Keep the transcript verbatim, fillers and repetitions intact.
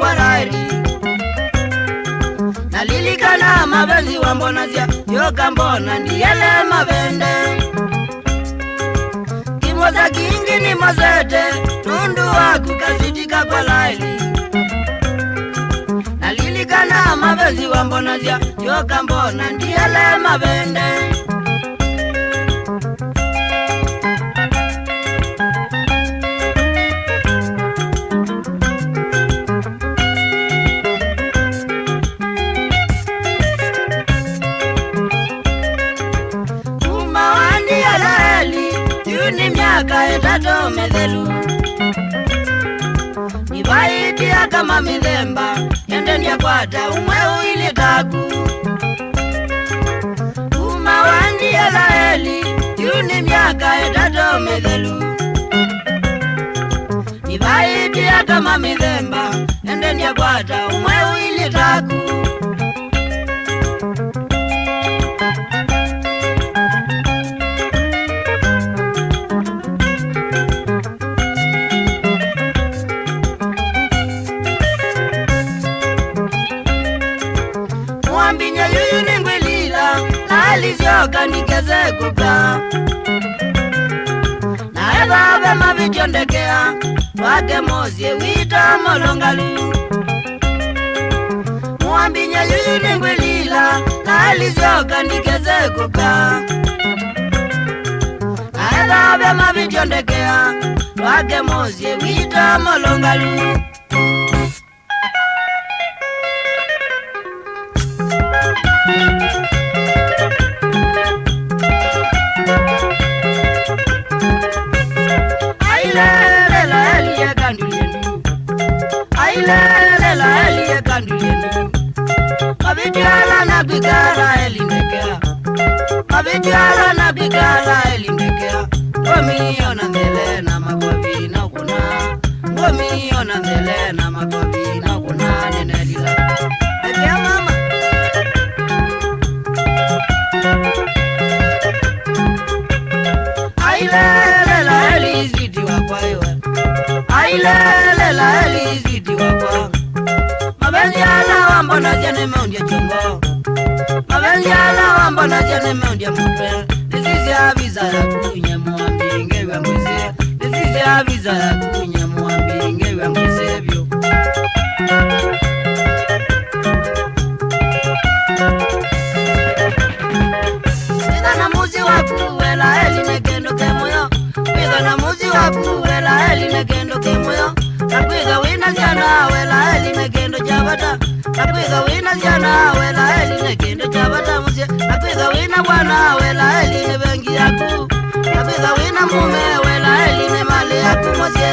kwa laeli. Nalilikana mavenzi wambonasya, yoka mbona ndiele mavende. Kimosa kingi nimosete, nũndũ waku kasitika kwa laeli. Nalilikana mavenzi wambonasya, yoka mbona ndiele mavende. Kuma wandia laeli, yu nĩ myaka ĩtatũ mĩthelu. Nĩvaĩtye aka ma mĩthemba, ende ndyakwata ũmwe ũilye taku. Kuma wandia laeli, yu nĩ myaka ĩtatũ mĩthelu. Nĩvaĩtye aka ma mĩthemba, ende ndyakwata ũmwe ũilye taku. Mwambinya yuyu nĩngwĩlila, laeli syoka ndikese kũka. Na ethave mavĩtyo ndekea, twake mũsyĩ witũ mũlũngalu. Mwambinya yuyu nĩngwĩlila, laeli syoka ndikese kũka. Na ethave mavĩtyo ndekea, twake mũsyĩ witũ mũlũngalu. Ailele laeli eka ndulyeni. Ailele laeli eka ndulyeni. Mavĩtyo ala nakwĩka laeli ndekea. Mavĩtyo ala nakwĩka laeli ndekea. Ngomiona nthele na makovi na ũkũna. Ngomiona nthele na makovi na ũkũna nĩnelila. Ekea mama. Ailele laeli siti wakwa iwe. Ailele laeli siti wakwa. Mavenzi ala wambonasya nĩmeũndya kyongo. Mavenzi ala wambonasya nĩmeũndya mũtwe. Nĩsisya visa yaku nye Mwambi ngew'a ngwĩsĩ. Nĩsisya visa yaku nye Mwambi ngew'a ngwĩsĩ vyũ. Kwĩtha na mũsyĩ waku we laeli nĩ kĩndũ kĩ mũyo. Kwĩtha na mũsyĩ waku we laeli nĩ kĩndũ kĩ mũyo. Na kwĩtha wĩna syana we laeli nĩ kĩndũ kya vata. Na kwĩtha wĩna syana we laeli nĩ kĩndũ kya vata mũsyĩ. Na kwĩtha wĩna bwana we laeli nĩ vengi yaku. Na kwĩtha wĩna mũme we laeli nĩ malĩ yaku mũsyĩ.